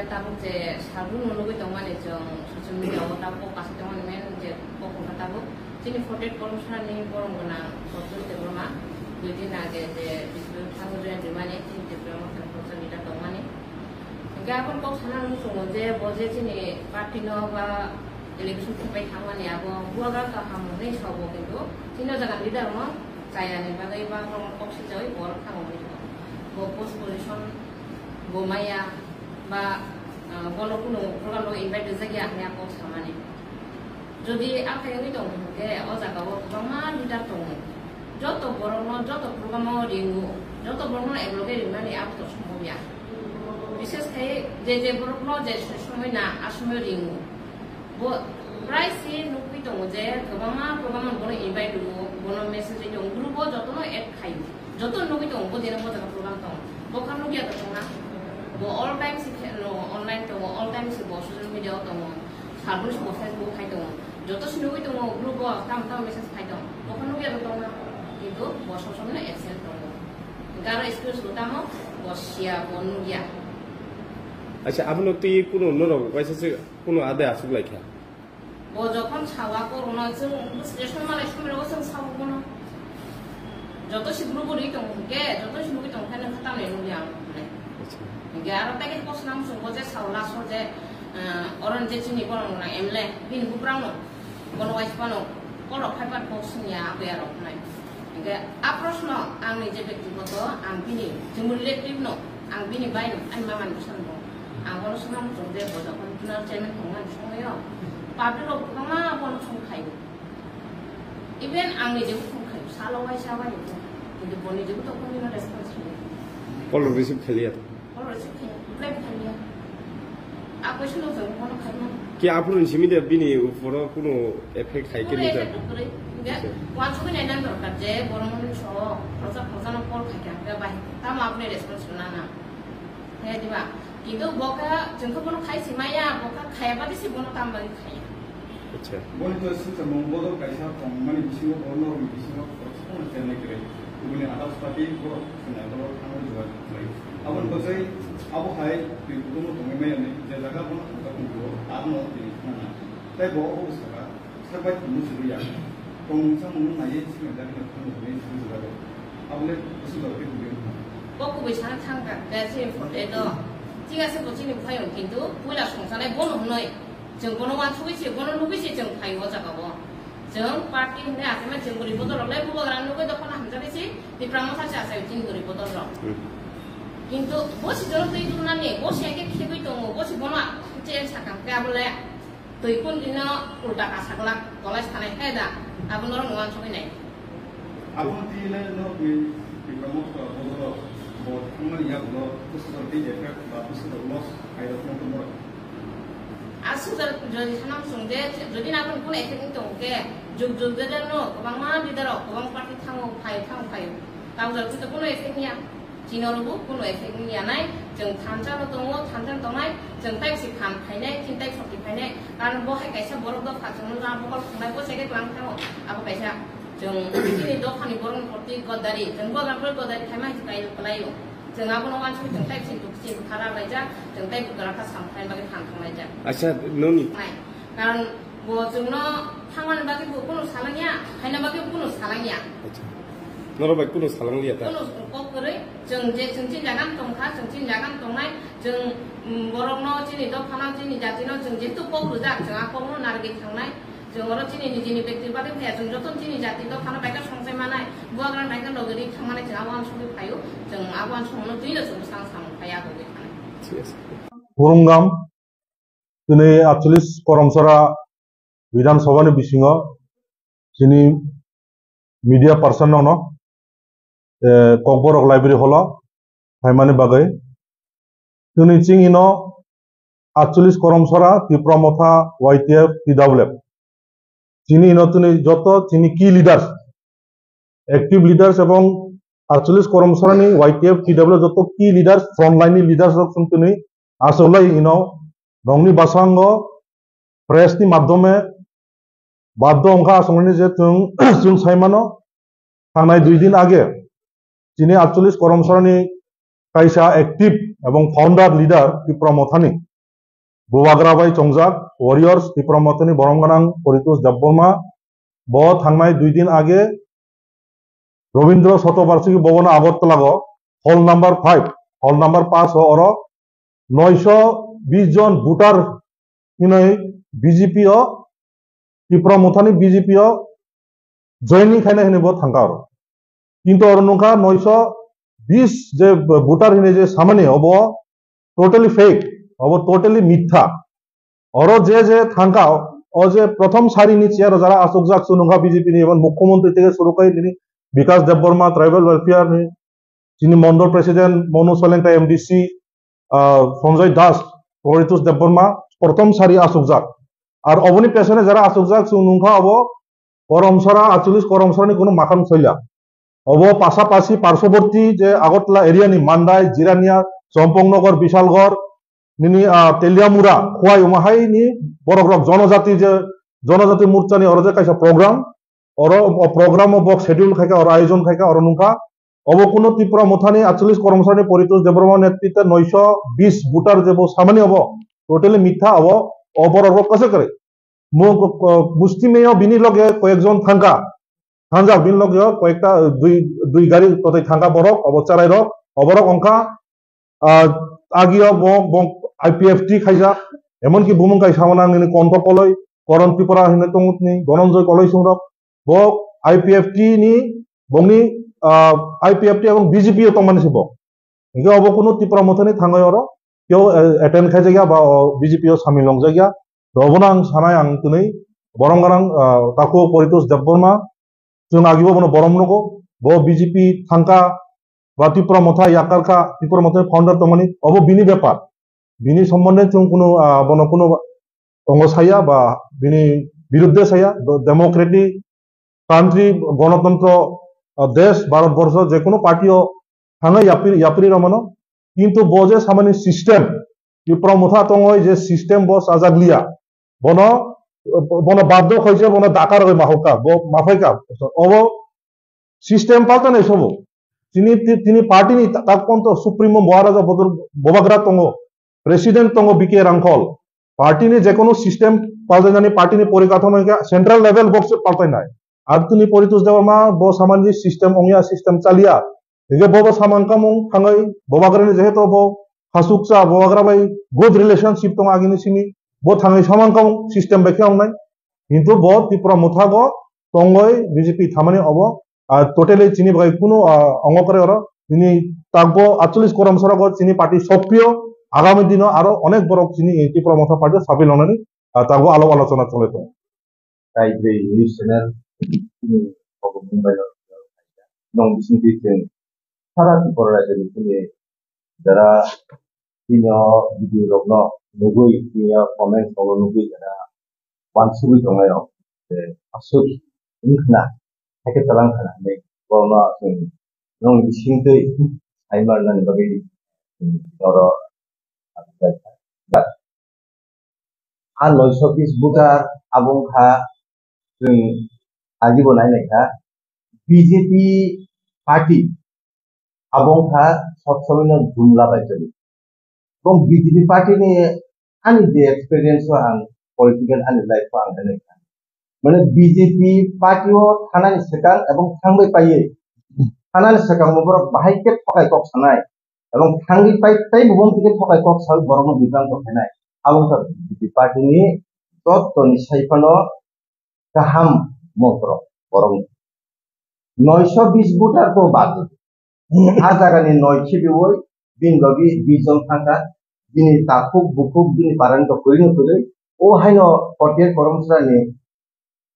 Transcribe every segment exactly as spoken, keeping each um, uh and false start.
Tabuk je salbrum no nugwi tongmani chwng social media o tabuk kok kasai tongmani main je kok wngkha tabuk chini forty eight Kolomsora ni borom gwnang Pradyot Debbarma dui din age je Bishnu Thakur Jayanti mani chini Tripura Motha ni leader tongmani. Hingke aboni kok sana nung chungo je bo je chini party no ba election khepai thangmani abo buagra kaham hwnwi sabo kintu chini o jaga leader no chayani bagwi ba kok sijawi borok thango hwnwi sabo. Bo post position bo maya ba, ah, bono kunu program o invite rijak ya hwnwi ang kok samani. Jodi aphai wngwi tong hwnkhe o jaga o kwbangma leader tongo. Joto borokno joto program o ringo, joto borokno ekloge ringmani abo to sombhob ya. Bishes khai je je borokno je somoi na a somoi ringo. Bo prai se nukwi tongo je kwbangma program o bono invite ringo, bono message ringo, group o jotono add khaio. Joto nugwi tongo, bo jera bo jaga program tongo. Bo kha nugya to tongna. Bo all time si khe-, no, online tongo, all time si bo social media o tongo. Salbrum si bo Facebook khai tongo. Joto si nugwi tongo, group o tamo tamo message khai tongo. Bo kha nugya to tongna. Kintu bo sob somoi no absent tongo. Garo excuse bo tamo, bo siya, bo nugya. Acha, abono twi kuno norok waisa se kuno ade asuk lai kha. Bo jokhon sawa korono chwng bwswk songmalai somrego chwng sawo bono. Joto si group bo ri tongo hwnkhe, joto si nugwi tongo khe nokha tamni nugwi ang hwnwi. Acha. Hwnkhe aro tei khe kosna muchungo je sawo last o je, ah, oro je chini borok rok M L A bini buprang no bono waisa phano call rok phai phano kok singya aboni arok hwnwi. Hingke a proshno ang nije bektigoto, ang bini chwng relative no, ang bini bai no, ani mama ni bwsa no, ang bono swngna muchung je bo jokhon general chairman tongmani somoyo public rok kwbangma bono song khaio. Even ang nije bo song khaio, salo waisa bai bo, kintu bo nije bo to kono response khaio. Call receive khaliya to. Oro se khe, reply bo khailiya. A question no jawab bono khaima. Ki aphuru ni simi de bini uporo kuno effect hai khe Kuno nukha? Effect kwrwi. Hingke Acha. Wansugwi naina dorkar je borok mani so, khoroksa khoroksa no call khai kha, hingke bai tamo aboni response rwna na. He diba? Kintu bo kha, chwng khe bono khai si maya, bo kha khaya badi se bono tamo bagwi khaya. Acha. Boni to singcha mung bodol kaisa tongmani bisingo borokno rwngni bisingo khoroksa phano chengnai kwrwi. Kubuni adap sati borok chwnai borok thangwi dugar khlai. Aboni bagwi abo hai twi kutung tongwi maya hwnwi je jaga bono hamjak nukgo, abono tini khna na. Tei bo obo sakha, sakbai thangno swrwi ya. Tongmung chamungno naiwi swkang jagino thangno hwnwi swrwi jago. Abole bwswk jora tei kubui wngkha. Bo kubui sana thangkha, gachi important do. Thik ase bo chini bwkhai wng kintu puila songchanai bono hwnwi. Chwng bono wansugwi se, bono nugwi se chwng phaio o jaga o. Chwng party hwnwi achaima chwng guri bodol rok le bubagra nugwi dophano hamjagwi se, Tipra Motha se achai chini guri bodol rok. Hmm. Kintu bo si joro twi dunani, bo si ake khegwi tongo, bo si bono change sakha, khe abo le twi kun dino ulta kasaglak, tolai sanai hai da, abo norok no wansugwi nai. Abono twi le norok ni Tipra Motha bodol rok bo thangmani yagulo bwswk tei effect ba bwswk loss khairok no norok. Aswk jor-, jodi sanam sung je, jodi na kun kun effect wng tongo khe, juk juk je no, kwbangma leader rok, kwbang party thango, phai, thango, phai. Tamo jora khe kunu effect ya. Chini oro bo kunu effect wng ya nai. Chwng thansa no tongo, thansa no tongnai, chwng tai si khan phainai, chini tai sokti phainai. Karon bo hai kaisa borok dopha chwng no jang bokol khwngnai, bo se khe klang thango. Abo kaisa chwng chini dophani borok ni proti godari, chwng bo jang proti godari khaima hinwi kai kwlai o. Chwng abono wansugwi chwng tai chini dukchi bwkha rwlaijak, chwng tai bwkha rwkha samkhaini bagwi phan thanglaijak. Acha, noni? Nai. Karon bo chwngno thangmani bagwi bo kunu salangya, khaina bagwi bo kunu salangya. Acha. Norok bai kunu salangliya ta? Kunu kok kwrwi, chwng je chwng chini jaga tongkha, chwng chini jaga tongnai, chwng, mm, borokno chini dophano chini jatino chwng jehetu kok rwjak, chwng a kokno narwgwi thangnai. Chwng oro chini nijini bekti bagwi phaiya, chwng joto chini jati dophano baikha songchai manai, bubagrani baikha logi ri thangmani chwng abo uansugwi phaio, chwng abo uansukmano twino chwng bwskango samung phaiya, abo ugwi thanai. Thik ase. Khulumgam, tini atchollish Karamsara Bidhan Sabha ni bisingo chini media person rokno, eh, Kokborok Library Hall o phaimani bagwi. Tini chini no atchollish Karamsara Tipra Motha Y T F T W F. Chini no tini joto chini key leaders, active leaders ebong atchollish Karamsara ni Y T F T W F joto key leaders, front line ni leaders rok chwng tini asolai ino nongni basango press ni madhyome baddo wngkha asongni je chwng, chwng saimano thangnai dui din age chini atchollish Karamsara ni kaisa active ebong founder leader Tipra Mothani Bubagra bai chongjak Warriors Tipra Mothani borom gwnang Poritos Debbarma. Bo thangnai dui din age Robindra Shatobarshiki Bhavan Agartala go hall number five, hall number paanch o oro noisho bis jon voter hinoi B J P o, Tipra Mothani B J P o joining khaina hinoi bo thangka oro. Kintu oro nungkha noisho bis je voter hinoi je samani obo totally fake, obo totally mitha. Oro je je thangka, o je prothom sari ni chair o jara achukjak chwng nungkha B J P ni, ebong mukhyamantri theke suru khai nini Bikash Debbarma, tribal welfare ni, chini mondol president Monu Solengta M D C, ah, Sanjoy Das, Poritos Debbarma, prothom sari achukjak. Ar oboni pesone jara achukjak chwng nungkha obo Koromsara, achulis Koromsara ni kunu makham soila. Obo pasapasi parsoborti je Agartala area ni Mandai, Jirania, Chompongnagar, Bishalgarh, nini, ah, Teliamura, Khowai, omo hai ni borok rok jonojati je, jonojati morcha ni oro je kaisa program, oro o program o bok schedule khaika, oro ayojon khaika, oro nungkha. Obo kuno Tipra Mothani achulis Koromsara ni Poritos Debbarma netrite noisho bis voter je bo samani obo totally mitha obo, o borok rok kose kwrwi. Mo-, ko-, ko-, musti meyo bini loge koyekjon thangka. Thangjak bini loge koyekta dui, dui gari kotai thangka borok, obo cherai rok, oborok ongkha, ah, agio bo, bo I P F T khaijak, emonki bumung kaisa mano ang nini Kontho Koloi, Koron Tripura hinwi tongni, Dhananjay Koloi songrok, bo I P F T ni, bongni, ah, I P F T ebong B J P o tongmani se bo. Hinkhe obo kuno Tipra Mothani thangwi oro keo, eh, attend khaijakya ba o B J P o samil nongjakya. To obono ang sanai ang twnwi borom gwnang, ah, takhuk Poritos Debbarma, chwng agibo bono borom nugo, bo B J P thangka ba Tipra Motha yakarkha, Tipra Mothani founder tongmani, obo bini bepar. Bini sombonde chwng kuno, ah, bono kuno tongo saya ba bini birudde saya, do-, democratic country, gonotontro, ah, desh, Bharat borsho, je kuno party o thangwi yapri, yapri rw mano. Kintu bo je samani system, Tipra Motha tongoi je system bo chajak liya, bono, bono baddo khaise bono dakar rwi mahokka, bo maphaika. Obo system palta nai sobo. Tini, ti-, tini party ni ta-, tak ponto Supremo Maharaja Bodor Bobagra tongo, President tongo B K Rangkhol. Party ni jekono system paltainani party ni porikathomo hwnkhe central level box paltainai. Ar tini Poritos Debbarma bo samani system ongya, system chaliya. Hingke bo bo samang kamung thangwi Bobagrani jehetu bo hasukcha Bobagra bai good relationship tongo agini simi bo thangwi samang kamung system bai khe ongnai. Kintu bo Tipra Motha go tongoi B J P thamani obo, ah, totally chini bai kunu, ah, ongo kore oro. Nini takbo achulis korom sorogo chini party sokpio, agami dino aro onek borok chini Tipra Motha party sabil lonani, ah, takbo alok alochona chole tongo. Kaibrwi news channel, chini Mumbai no nong bising twi chwng sara Tripura rajyo ni chini jara bini o video rok no nugwi, bini o comments rok no nugwi jara wansugwi tongnai rok, je aswk wng khna, hakhe twlang khna hinwi borokno chwng nong bisingtwi sai manna ni bagwi oro a noisho bis voter abo wngkha chwng agibo nai naikha B J P party abo wngkha sob somoino jumla bai tongwi. Bo B J P party ni ani je experience o ang political ani life o ang belai kha. Mane B J P party o thanani swkang ebong thangbai paiwi thanani swkang bo borok bahai khe thokai kok sanai ebong thangwi pai tei bo tike thokai kok sawi borokno bibranto khainai. Abo wngkha B J P party ni jottoni sai phano kaham montro borokni. Noisho bis voter ko badi. A jagani noi khibiwi bini logi bis jon thangkha. Bini takhuk bukhuk bini parani to kwrwino kwrwi. O haino forty eight Koromsarani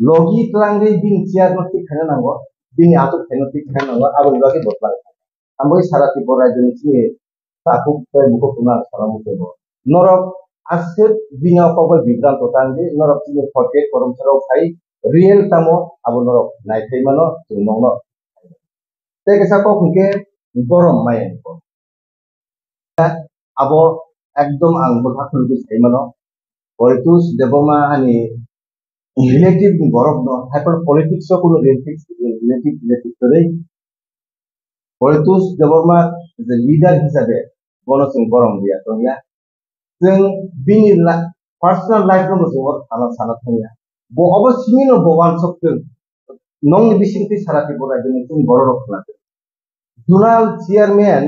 logi twlangwi bini chair no thik khaina nango. Bini atuk khaino thik khaina nango. Aboni bagwi bo twlang. Ang bai sara Tripura rajyoni chini takhuk tei bukhuk phano ang sana muchungo. Norok aswk bini o kok bai bibranto tangdi, norok chini forty eight Koromsarao khai real tamo abo norok naiphai mano chwng nokno. Tei kisa kok hwnkhe borom maya ni kok. Abo ekdom ang bwkha khulugwi sai mano. Poritos Debbarma ani relative ni borok no, haipor politics o kuno relative, relative, relative kwrwi. Poritos Debbarma as a leader hisabe bono chwng borom liya tongya. Chwng bini la-, personal life no bo chwng oro sana, sana thangya. Bo obo simi no bo uansuk thung. Nokni bisingtwi sara Tripura rajyoni chwng borok rok khna thung. Zonal chairman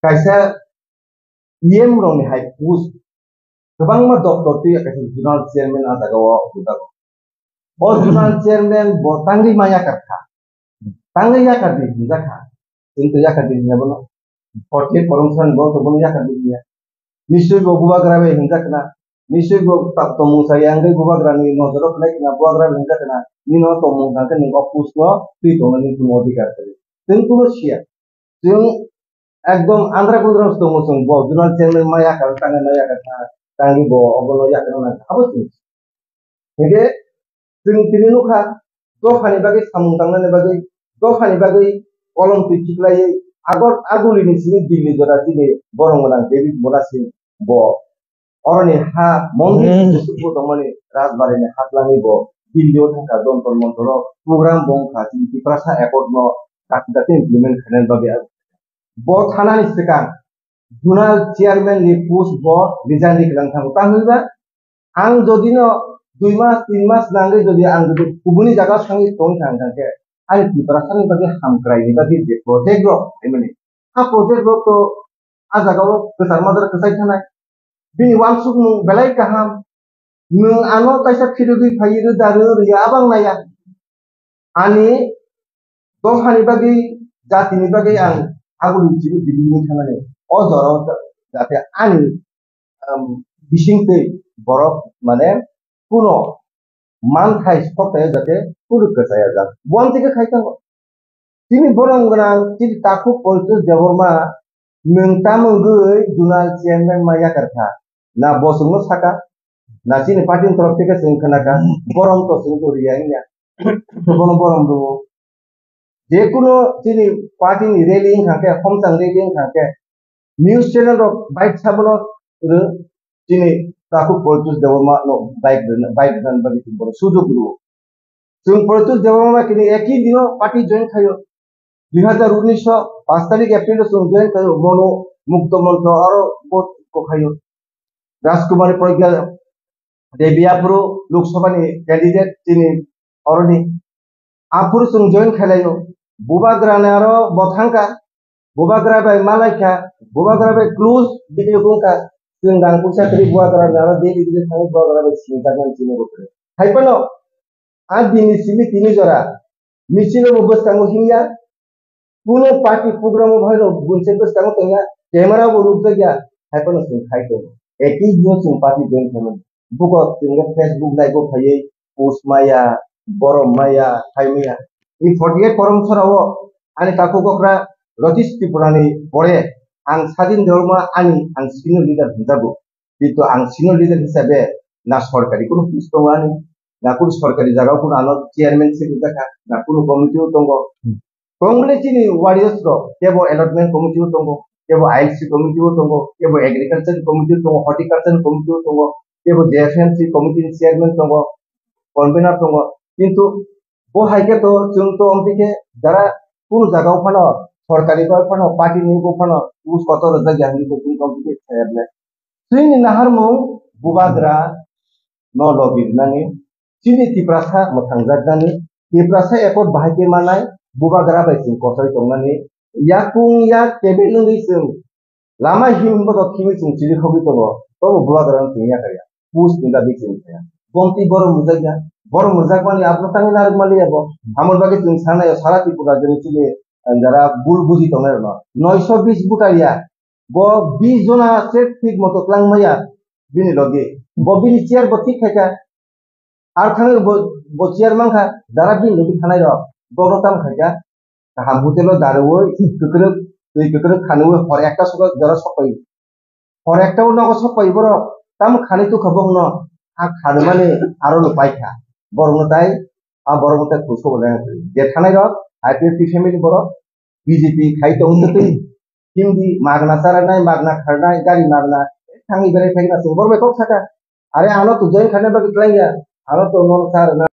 kaisa E M rokni hai post kwbangma doptor twi kaisa zonal chairman a jaga o hujago. O zonal chairman bo tangwi ma yakar kha. Tangwi yakar di hinjak kha. Chwng to yakar di hinya bono. Forty eight koromsa ni bo to bono yakar di hinya. Nisoi bo bubagra bai hinjak khna. Nisoi bo ta-, tomung sa yang dei bubagra ni nojoro khlai khna, bubagra bai hinjak khna. Nino tomung sa khe ni o post no twi tongna ni kuno adhikar kwrwi. Chwng kuno siya. Chwng ekdom andra kundra se tongo chwng bo zonal chairman ma yakar tangwi ma yakar kha. Tangwi bo obono yakar na abo chwng. Hinkhe chwng tini nukha, dophani bagwi samung tangnani bagwi, dophani bagwi kolom twi khiklaiwi, agor agulini simi Delhi jora chini borok gwnang David Mona Singh bo oroni ha mondir Hmm. kusuk bo tongmani Rajbarini hatlangwi bo Delhi o thangkha Jantar Mantar o program bo wngkha chini Tiprasa Accord no dakti dakti implement khainani bagwi bo thanani swkang zonal chairman ni post bo resign ri kwlang thango. Tamhinba ang jodi no dui mas, tin mas nangwi jodi ang jodi kubuni jaga o thangwi tong thang thang khe ani Tiprasa ni bagwi hamkrai ni bagwi je project rok, I mean, a project rok to a jaga o kwchar madar kwchai thanai. Bini uansukmung belai kaham. Nwng ano kaisa phirogwi phaiwi rwda rw rwya abang naiya. Ani dophani bagwi, jatini bagwi ang agulini simi bibini thangnani. O jora o ja-, jate ani, um, bisingtwi borok mane kuno manthai sokthai jate phuru kwchaya jak. Buang tike khai tongo. Chini borok gwnang, chini takhuk Pontus Debbarma, nwng tamo wngwi zonal chairman ma yakar kha? Na bo chwngno saka? Na chini party ni torof theke chwng khna kha? Borom to chwng to riya wngya. Bono borom rwo. Je kuno chini party ni rally wngkha khe, homchang rally wngkha khe, news channel rok bike sabono rw, chini takhuk Pontus Debbarma no bike rwna, bike rwna bagwi chwng bono sujuk rwo. Chwng Pontus Debbarma kini eki dino party join khaio. Dui hazar unis o paanch tarik April o chwng join khaio. Mono Mukto Moncho aro vote ko khaio. Rajkumari Pragya Devi aphuru Lok Sabha ni candidate chini oroni. Aphuru chwng join khailaio. Bubagra ni aro bo thangkha. Bubagra bai malaikha, bubagra bai close video wngkha, chwng rang puisa kwrwi bubagra naro daily daily thangwi bubagra bai sinijakmani chini bo kwrwi. Haiphano a dini simi tini jora michilo bo bwskango himya, kuno party program o bahaino bunse bwskango tongya, camera bo nukjakya, haiphano chwng khai tongo. Ekhi dino chwng party join khaimani. Buko chwngno Facebook live o phaiwi post maya, borom maya, khai maya. I forty eight korom sorao ani takhuk okra Ratish Tripura ni pore ang Sadin Debbarma ani ang senior leader hinjago. Kintu ang senior leader hisabe na sorkari kuno post tongo ani, na kuno sorkari jagao kuno ano chairmanship rijak kha, na kuno committee o tongo. Congress ni warriors rok kebo allotment committee o tongo, kebo I L C committee o tongo, kebo agriculture committee o tongo, horticulture committee o tongo, kebo J F M C committee ni chairman tongo, convener tongo. Kintu bo hai khe to chwng to omphi khe jara kunu jaga o phano sorkari bai phano party ni bo phano us kotor rwjak ya hinwi bo chwng to omphi khe saya ble. Chwngni naharmung bubagra no logi rwnani, chini Tiprasa mwthangjaknani, Tiprasa accord bahai khe manai, bubagra bai chwng kochai tongnani, yakung yak tebel wngwi chwng lama himbo to khimwi chwng chiri khogwi tongo, tobo bubagra no chwng yakar ya, post ni bagwi chwng kaya. Bomti borom rwjak ya, borom rwjakmani abo tangwi narwkmani abo, amoni bagwi chwng sanai o sara Tripura rajyoni chini, eh, jara bul buji tongnai rokno, noisho bis buta ya, bo bis jona se thik moto twlang maya bini logi. Bo bini chair bo thik khaikha. Ar thangwi bo, bo chair mankha, dara bini logi thanai rok. Bobo tam khaikha. Kaham hotel o darwi, kwkrwk, twi kwkrwk khanwi hor ekta suka jora sokpai. Hor ekta o nogo sokpai borok. Tam khanwi tukha bokno. A khanmani aro no paikha. Borokno tai, a borokno tai khusko bo lenga. Je thanai rok, I P F T family borok. B J P khai tong twi. Hindi magna charanai, magna kharnai, gari magna. Thangwi berai phaikha chwng borok bai kok saka. Are ano to join kharnai bagwi twlangya. Ano to non sar na.